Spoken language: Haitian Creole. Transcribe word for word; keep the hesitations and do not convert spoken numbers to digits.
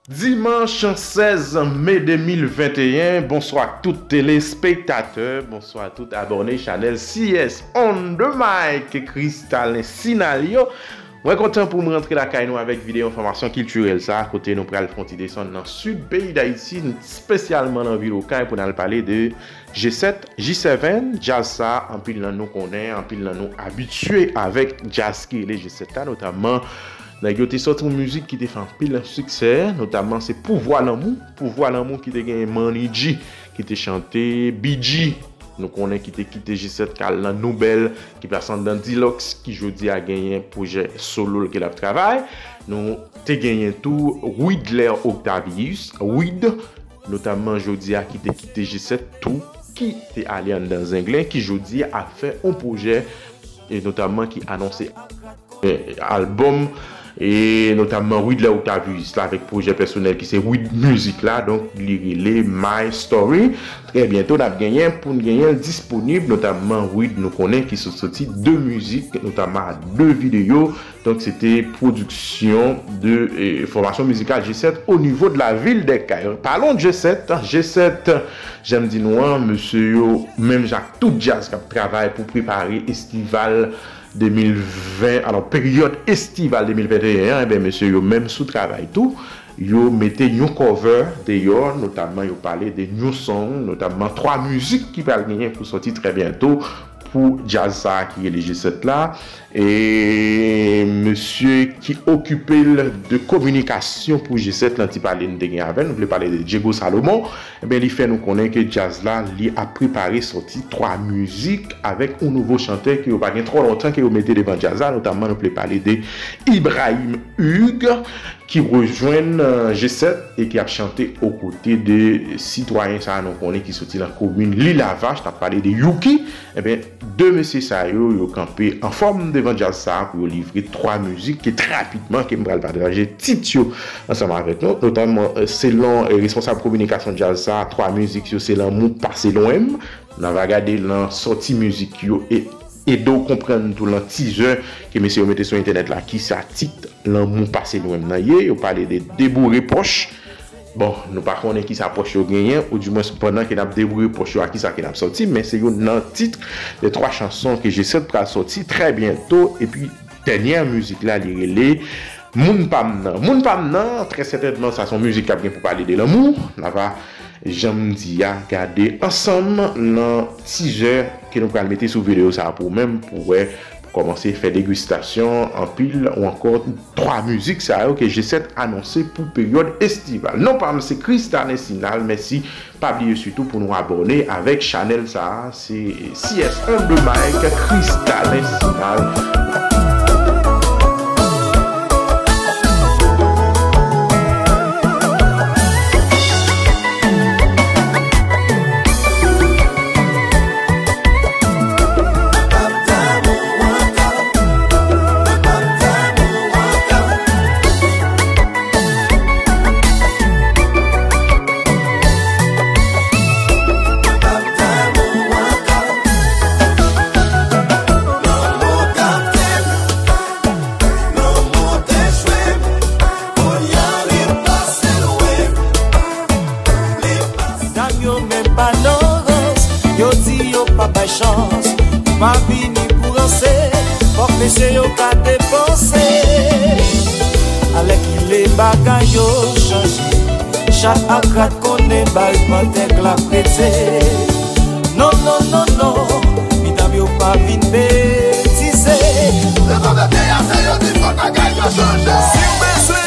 Dimanch sèz me de mil venteyen, bonswa tout telespektatè, bonswa tout abòne chanèl C S On The Mic, Kristalin Sinal yo. Mwen kontan pou m rantre lakay nou avèk videyo enfòmasyon kiltirèl sa, kote nou pral fè yon ti desann nan sid peyi Dayiti, espesyalman nan vil Okay, pou n al pale de G sèt, G sèt, djaz sa, anpil nan nou konnen, anpil nan nou abitye avèk djaz ki rele G sèt la, notamman nèg yo te sòti yon mizik ki te fè anpil siksè, notamman se Pouvwa Lanmou, Pouvwa Lanmou ki te gen Manny G, ki te chante B G, nou konnen ki te kite G sèt k al nan Noubèl, ki pase anndan Dilox, ki jodi a genyen pwojè solo l ke l ap travay. Nou te genyen tou Widler Octavius, Wid, notamman jodi a ki te kite G sèt tou, ki te ale anndan Zenglen, ki jodi a ap fè yon pwojè, e notamman ki anonse, e, albòm, e notamman Widler Octavius la avèk pwojè pèsonèl ki se Wid Music la, donk li rele My Story. Trè byento n ap genyen pou n genyen l disponib, notamman Wid nou konnen ki sot soti de mizik, notamman a de videyo, Donk, se te pwodiksyon de, eh, fòmasyon mizikal G sèt o nivo de la vil dè Kay. Parlons de G sèt, G sèt, jan m di nou an, mesye yo, menm jan ak tout djaz k ap travay pou prepare estival de mil ven, alò, peryòd estival de mil venteyen an, enben, mesye yo menm sou travay tou. Yo mete yon cover deyò, notamman yo pale de new song, notamman twa mizik ki pral genyen pou sòti trè byento pou djaz sa a ki rele G sèt la. E mesye ki okipe l de kominikasyon pou G sèt lan, ti pale n te gen avè l, nou vle pale de Diego Salomon, ebyen, li fè nou konnen ke djaz la, li ap prepare sòti twa mizik avèk yon nouvo chantè ke yo pa gen twò lontan ke yo mete devan djaz la, notamman nou vle pale de Ibrahim Hugues, ki rejwenn, eh, G sèt e ki ap chante okote de sitwayen sa a nou konnen ki soti nan komin Lilavach, n ap pale de Youki. Ebyen, de mesye sa yo, yo kanpe anfòm devan djaz sa a pou yo livre twa mizik ke trè rapidman ke m pral pataje tit yo ansanm avèk nou. Notamman, eh, selon, eh, responsab kominikasyon djaz sa a, twa mizik yo se Lanmou pase lwen m. N a va gade nan sòti mizik yo e ede w konprann tou lan teaser ke mesye yo mete sou entènèt la kisa tit Lanmou pase lwen m nan ye. Yo pale de Deboure Pòch. Bon, nou pa konnen kisa pòch yo genyen, oudimwens pandan ke n ap deboure pòch yo, a kisa ke n ap sòti, men se youn nan tit de twa chanson ke G sèt pral sòti trè byento, epi dènyè mizik la, li rele Moun pa m nan. Moun pa m nan, trè sètènman, sa se yon mizik k ap gen pou pale de lanmou. N a va, jan m di a, gade ansanm nan teaser ke nou pral mete sou videyo sa a pou ou menm, pou wè, pou kòmanse fè degustasyon anpil ou ankò twa mizik sa yo ke G sèt anonse pou peryòd estival. Non pa m se Kristalin Sinal, mèsi. Pa bliye sitou pou nou abòne avèk chanèl sa a, se C S On The Mic, Kristalin Sinal. Dam yo menm pa nan rans, yo di yo pa bay chans. Pa vini pou ranse, fòk mesye yo ka depanse. Alèkile bagay yo chanje, chat ak rat konnen bal pantè k la prete. Non, non, non, non, medam yo pa vin betize. Lè konvèti a se yo di fòk bagay yo chanje. Si w bezwen